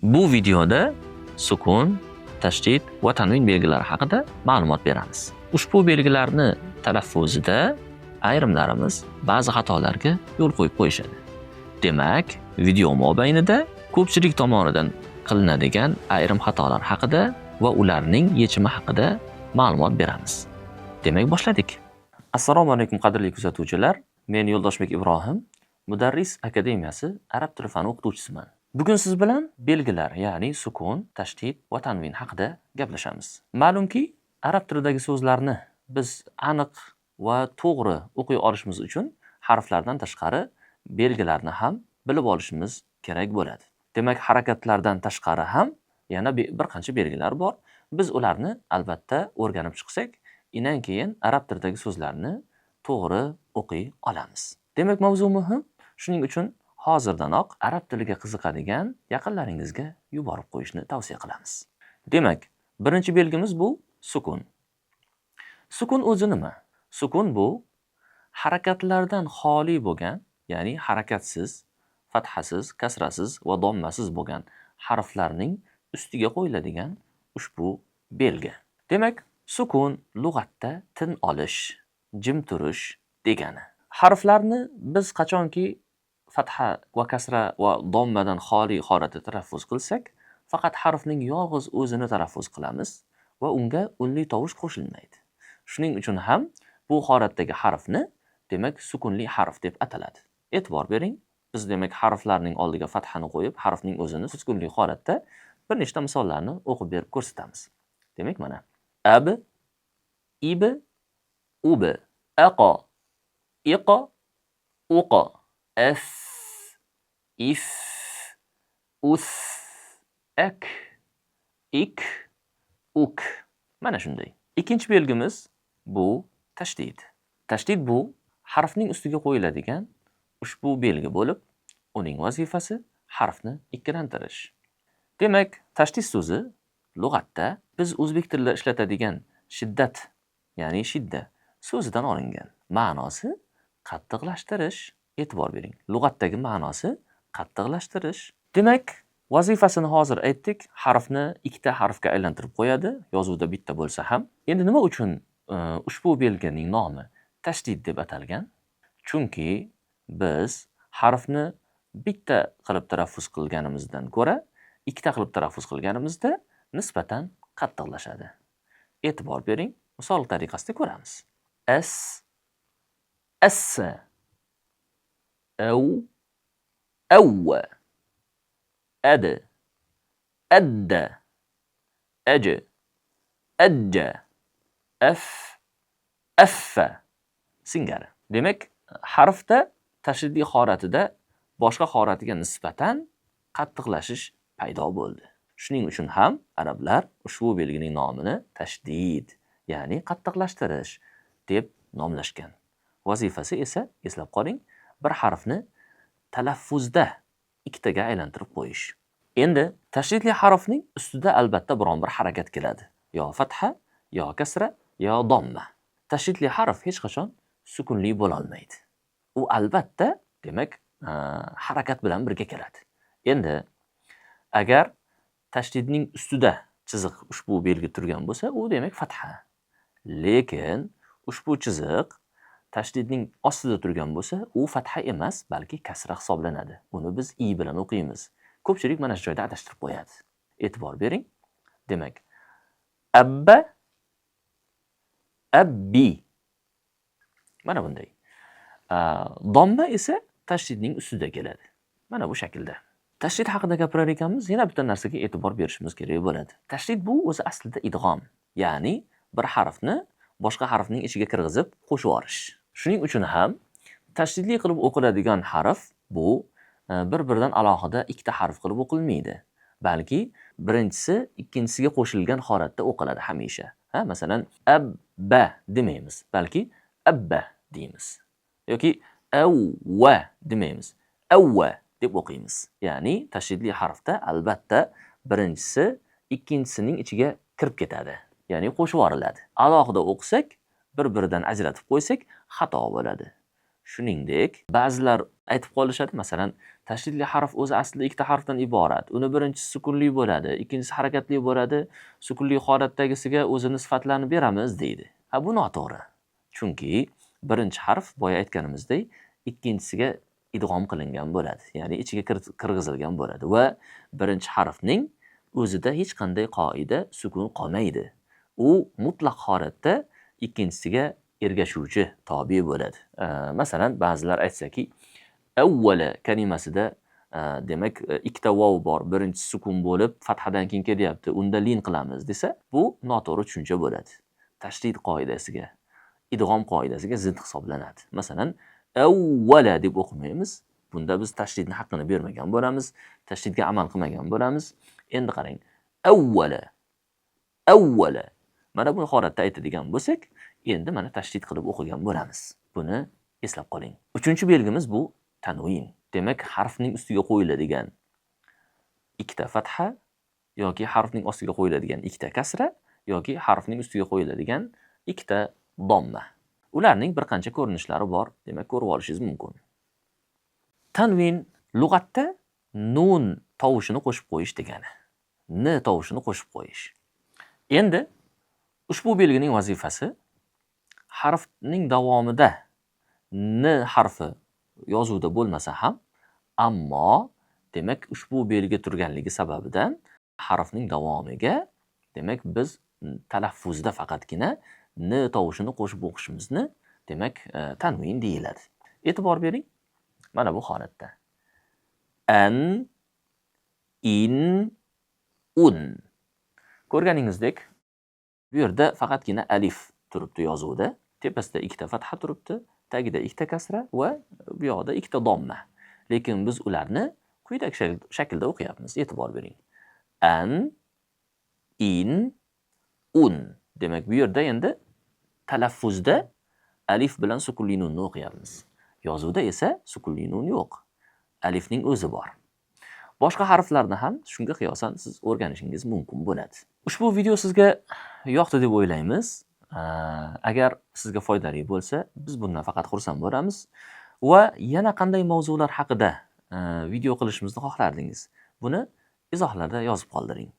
Bu videoda sukun, tashdid va tanvin belgilari haqida ma'lumot beramiz. Ushbu belgilarni talaffuzida ayrimlarimiz ba'zi xatolarga yo'l qo'yib qo'yishadi. Demak, video mobaynida ko'pchilik tomonidan qilinadigan ayrim xatolar haqida va ularning yechimi haqida ma'lumot beramiz. Demak, boshladik. Assalomu alaykum, qadrli kuzatuvchilar. Men Yo'ldoshbek Ibrohim, Mudarris akademiyasi arab tili fani o'qituvchisiman. Bugun siz bilan belgilar, ya'ni sukun, tashdid va tanvin haqida gaplashamiz. Ma'lumki, arab tilidagi so'zlarni biz aniq va to'g'ri o'qiy olishimiz uchun harflardan tashqari belgilarni ham bilib olishimiz kerak bo'ladi. Demak, harakatlardan tashqari ham yana bir qancha belgilar bor. Biz ularni albatta o'rganib chiqsak, inan keyin arab tilidagi so'zlarni to'g'ri o'qiy olamiz. Demak, mavzu muhim. Shuning uchun hozirdanoq arab tiliga qiziqadigan yaqinlaringizga yuborib qo'yishni tavsiya qilamiz. Demak, birinchi belgimiz bu sukun. Sukun o'zi nima? Sukun bu harakatlardan xoli bo'lgan, ya'ni harakatsiz, fathasiz, kasrasiz va dommasiz bo'lgan harflarning ustiga qo'yiladigan ushbu belgi. Demak, sukun lug'atda tin olish, jim turish degani. Harflarni biz qachonki fatha va kasra va dommadan xoli holatda talaffuz qilsak, faqat harfning yolg'iz o'zini talaffuz qilamiz va unga unli tovush qo'shilmaydi. Shuning uchun ham bu holatdagi harfni, demak, sukunli harf deb ataladi. E'tibor bering, biz, demak, harflarning oldiga fathani qo'yib, harfning o'zini sukunli holatda bir nechta misollarni o'qib berib ko'rsatamiz. Demak, mana: ab, ib, ub, aqo, iqo, uqo, f, if, us, ek, ik, uk. Mana shunday. Ikkinchi belgimiz bu tashdid. Tashdid bu harfning ustiga qo'yiladigan ushbu belgi bo'lib, uning vazifasi harfni ikkilantirish. Demak, tashdid so'zi lug'atda biz o'zbek tilida ishlatadigan shiddat, ya'ni shidda so'zidan olingan. Ma'nosi qattiqlashtirish. E'tibor bering. Lug'atdagi ma'nosi qattiqlashtirish. Demak, vazifasini hozir aytdik. Harfni ikkita harfga aylantirib qo'yadi, yozuvda bitta bo'lsa ham. Endi nima uchun ushbu belgining nomi tashdid deb atalgan? Chunki biz harfni bitta qilib talaffuz qilganimizdan ko'ra, ikkita qilib talaffuz qilganimizda nisbatan qattiqlashadi. E'tibor bering, misol tariqasida ko'ramiz. S, S, ev, evv, ed, edde, ec, ecce, f, effe singari. Demak, harfda tashdidli holatida boshqa holatiga nisbatan qattiqlashish paydo bo'ldi. Shuning uchun ham arablar ushbu belgining nomini tashdid, ya'ni qattiqlashtirish deb nomlashgan. Vazifasi esa, eslab qoling, bir harfni talaffuzda ikkitaga aylantirib qo'yish. Endi tashdidli harfning ustida albatta biron bir harakat keladi. Yo fatha, yo kasra, yo domma. Tashdidli harf hech qachon sukunli bo'la olmaydi. U albatta, demak, harakat bilan birga keladi. Endi agar tashdidning ustida chiziq ushbu belgi turgan bo'lsa, u, demak, fatha. Lekin ushbu chiziq tashdidning ostida turgan bo'lsa, u fatha emas, balki kasra hisoblanadi. Uni biz i bilan o'qiymiz. Ko'pchilik mana shu joyda adashtirib qo'yadi. E'tibor bering. Demak, abba, abbi. Mana bunday. Domma esa tashdidning ustida keladi. Mana bu shaklda. Tashdid haqida gapirar ekanmiz, yana bitta narsaga e'tibor berishimiz kerak bo'ladi. Tashdid bu o'zi aslida idg'om, ya'ni bir harfni boshqa harfning ichiga kirgizib qo'shib yuborish. Shuning uchun ham tashdidli qilib o'qiladigan harf bu bir-biridan alohida ikkita harf qilib o'qilmaydi, balki birinchisi ikkinchisiga qo'shilgan holatda o'qiladi hamisha. Ha, masalan, abba demaymiz, balki abba deymiz. Yoki avva demaymiz, avva deb o'qiymiz. Ya'ni tashdidli harfda albatta birinchisi ikkinchisining ichiga kirib ketadi, ya'ni qo'shib yuboriladi. Alohida o'qisak, bir-biridan ajratib qo'ysak, xato bo'ladi. Shuningdek, ba'zilar aytib qolishadi, masalan, tashdidli harf o'zi aslida ikkita harfdan iborat. Uni birinchisi sukunli bo'ladi, ikkinchisi harakatli bo'ladi. Sukunli holatdagisiga o'zini sifatlarini beramiz deydi. Ha, bu noto'g'ri. Chunki birinchi harf boya aytganimizdek ikkinchisiga idg'om qilingan bo'ladi, ya'ni ichiga kirgizilgan bo'ladi va birinchi harfning o'zida hech qanday qoida sukun qolmaydi. U mutlaq holatda ikkinchisiga ergashuvchi, tobe bo'ladi. Masalan, ba'zilar aytsaki, avvala kalimasida demak ikkita vov bor, birinchisi sukun bo'lib fathadan keyin kelyapti, unda lin qilamiz desa, bu noto'g'ri tushuncha bo'ladi. Tashdid qoidasiga, idg'om qoidasiga zid hisoblanadi. Masalan, avvala deb o'qimaymiz. Bunda biz tashdidni haqqini bermagan bo'lamiz, tashdidga amal qilmagan bo'lamiz. Endi qarang, avvala, avvala. Mana bu holatda aytadigan bo'lsak, endi mana tashdid qilib o'qigan bo'lamiz. Buni eslab qoling. Uchinchi belgimiz bu tanvin. Demak, harfning ustiga qo'yiladigan ikkita fatha yoki harfning ostiga qo'yiladigan ikkita kasra yoki harfning ustiga qo'yiladigan ikkita domma. Ularning bir qancha ko'rinishlari bor, demak ko'rib olishingiz mumkin. Tanvin lug'atda nun tovushini qo'shib qo'yish degani. N tovushini qo'shib qo'yish. Endi ushbu belgining vazifasi harfning davomida n harfi yozuvda bo'lmasa ham, ammo demak ushbu belgi turganligi sababidan harfning davomiga demak biz talaffuzda faqatgina n tovushini qo'shib o'qishimizni demak tanvin deyiladi. E'tibor bering, mana bu holatda an, in, un. Ko'rganingizdek, bu yerda faqatgina alif turibdi yozuvda. Tepasida ikkita fatha turibdi, tagida ikkita kasra va bu yoqda ikkita domma. Lekin biz ularni quyidagi shaklda o'qiyapmiz. E'tibor bering. An, in, un. Demak, bu yerda endi talaffuzda alif bilan sukunli nunni o'qiyapmiz. Yozuvda esa sukunli nun yo'q. Alifning o'zi bor. Boshqa harflarni ham shunga qiyosan siz o'rganishingiz mumkin bo'ladi. Ushbu video sizga yoqdi deb o'ylaymiz. Agar sizga foydali bo'lsa, biz bundan faqat xursand bo'lamiz. Va yana qanday mavzular haqida video qilishimizni xohlardingiz? Buni izohlarda yozib qoldiring.